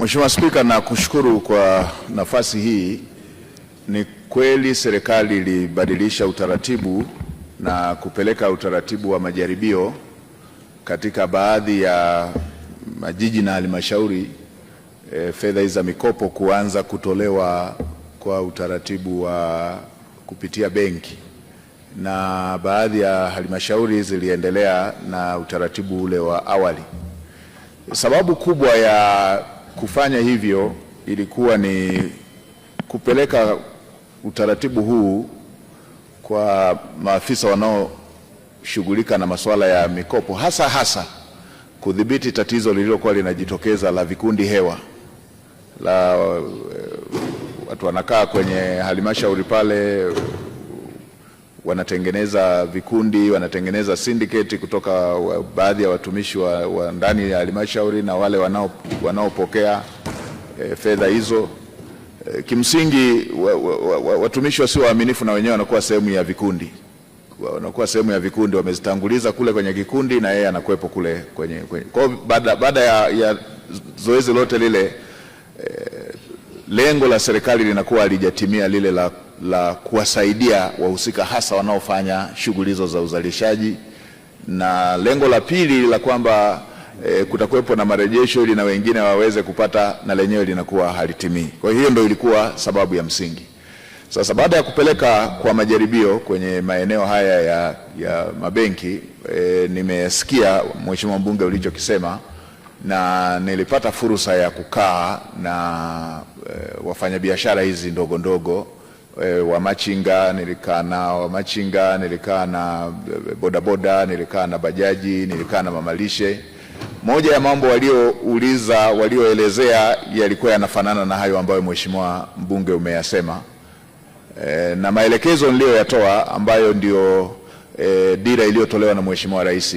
Mheshimiwa Spika, nakushukuru kwa nafasi hii. Ni kweli serikali ilibadilisha utaratibu na kupeleka utaratibu wa majaribio katika baadhi ya majiji na halmashauri, fedha hizi za mikopo kuanza kutolewa kwa utaratibu wa kupitia benki, na baadhi ya halmashauri ziliendelea na utaratibu ule wa awali. Sababu kubwa ya kufanya hivyo ilikuwa ni kupeleka utaratibu huu kwa maafisa wanaoshughulika na masuala ya mikopo, hasa hasa kudhibiti tatizo lililokuwa linajitokeza la vikundi hewa la watu wanakaa kwenye halmashauri pale, wanatengeneza vikundi, wanatengeneza syndicate kutoka baadhi ya watumishi wa ndani ya halmashauri na wale wanaopokea fedha hizo. Kimsingi watumishi wasio waaminifu na wenyewe wanakuwa sehemu ya vikundi. Wanakuwa sehemu ya vikundi, wamezitanguliza kule kwenye kikundi na yeye anakuwepo kule kwenye. Kwa hiyo baada ya zoezi lote lile, lengo la serikali linakuwa halijatimia lile la kuwasaidia wahusika hasa wanaofanya shughuli hizo za uzalishaji, na lengo la pili la kwamba kutakuwepo na marejesho ili na wengine waweze kupata, na lenyewe linakuwa halitimii. Kwa hiyo ndio ilikuwa sababu ya msingi. Sasa baada ya kupeleka kwa majaribio kwenye maeneo haya ya mabenki, nimesikia Mheshimiwa Mbunge ulichokisema, na nilipata fursa ya kukaa na wafanyabiashara hizi ndogo ndogo, wa machinga, nilikaa na wa machinga, nilikaa na bodaboda, nilikaa na bajaji, nilikaa na mamalishe. Moja ya mambo waliouliza, walioelezea yalikuwa yanafanana na hayo ambayo Mheshimiwa Mbunge umeyasema. Na maelekezo niliyoyatoa ambayo ndio dira iliyotolewa na Mheshimiwa Rais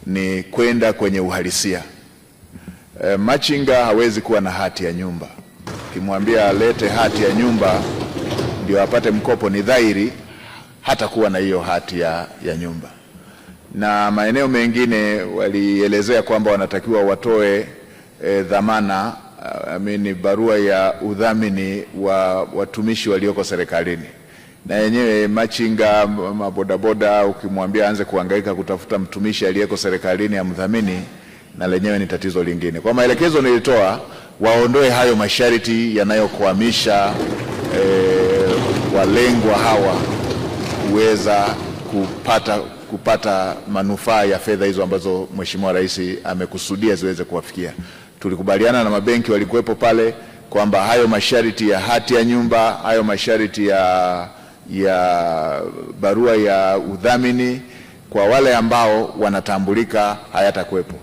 ni kwenda kwenye uhalisia. Machinga hawezi kuwa na hati ya nyumba. Ukimwambia alete hati ya nyumba ndio apate mkopo, ni dhahiri hata kuwa na hiyo hati ya nyumba. Na maeneo mengine walielezea kwamba wanatakiwa watoe dhamana, barua ya udhamini wa watumishi walioko serikalini. Na yenyewe machinga, mabodaboda, ukimwambia aanze kuhangaika kutafuta mtumishi aliyeko serikalini amdhamini, na lenyewe ni tatizo lingine. Kwa maelekezo nilitoa, waondoe hayo masharti yanayokwamisha walengwa hawa kuweza kupata manufaa ya fedha hizo ambazo Mheshimiwa Rais amekusudia ziweze kuwafikia. Tulikubaliana na mabenki walikuwepo pale kwamba hayo masharti ya hati ya nyumba, hayo masharti ya barua ya udhamini kwa wale ambao wanatambulika hayatakuwepo.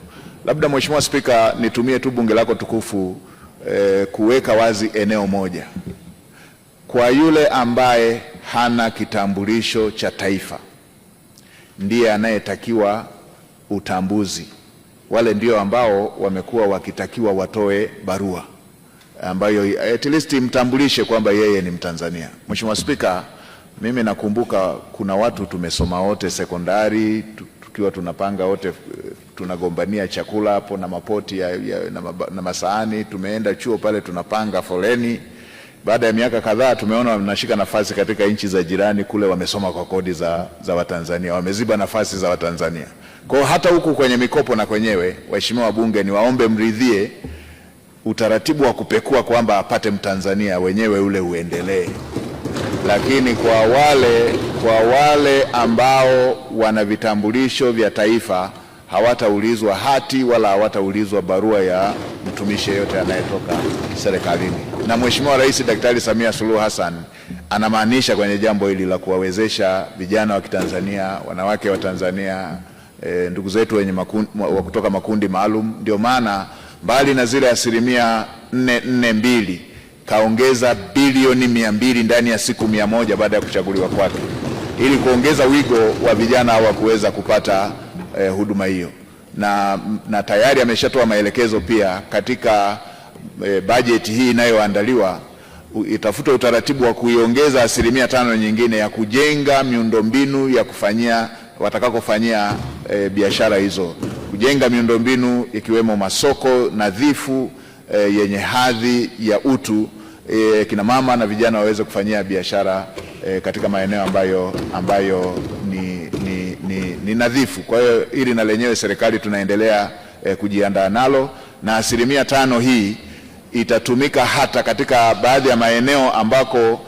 Labda Mheshimiwa Spika, nitumie tu bunge lako tukufu kuweka wazi eneo moja. Kwa yule ambaye hana kitambulisho cha taifa ndiye anayetakiwa utambuzi. Wale ndio ambao wamekuwa wakitakiwa watoe barua ambayo at least mtambulishe kwamba yeye ni Mtanzania. Mheshimiwa Spika, mimi nakumbuka kuna watu tumesoma wote sekondari, tukiwa tunapanga wote, tunagombania chakula hapo na mapoti na masahani, tumeenda chuo pale tunapanga foleni. Baada ya miaka kadhaa tumeona wanashika nafasi katika nchi za jirani kule, wamesoma kwa kodi za Watanzania, wameziba nafasi za Watanzania. Kwa hiyo hata huku kwenye mikopo na kwenyewe, waheshimiwa wabunge, niwaombe mridhie utaratibu wa kupekua kwamba apate Mtanzania wenyewe ule uendelee. Lakini kwa wale ambao wana vitambulisho vya taifa hawataulizwa hati wala hawataulizwa barua ya mtumishi yeyote anayetoka serikalini. Na Mheshimiwa Rais Daktari Samia Suluhu Hassan anamaanisha kwenye jambo hili la kuwawezesha vijana wa Kitanzania, wanawake wa Tanzania, ndugu zetu wenye wa kutoka makundi maalum. Ndio maana mbali na zile 442% kaongeza bilioni 200 ndani ya siku 100 baada ya kuchaguliwa kwake, ili kuongeza wigo wa vijana hawa kuweza kupata huduma hiyo. Na tayari ameshatoa maelekezo pia katika bajeti hii inayoandaliwa itafutwe utaratibu wa kuiongeza 5% nyingine ya kujenga miundombinu ya kufanyia watakakofanyia biashara hizo, kujenga miundombinu ikiwemo masoko nadhifu yenye hadhi ya utu, kina mama na vijana waweze kufanyia biashara katika maeneo ambayo ni nadhifu. Kwa hiyo hili na lenyewe serikali tunaendelea kujiandaa nalo, na 5% hii itatumika hata katika baadhi ya maeneo ambako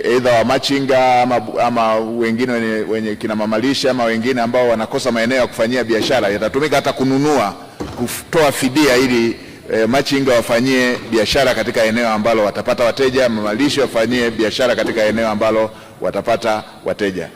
aidha wa machinga ama wengine wenye kina mamalisha ama wengine ambao wanakosa maeneo ya kufanyia biashara, yatatumika hata kununua, kutoa fidia ili machinga wafanyie biashara katika eneo ambalo watapata wateja, mamalishe wafanyie biashara katika eneo ambalo watapata wateja.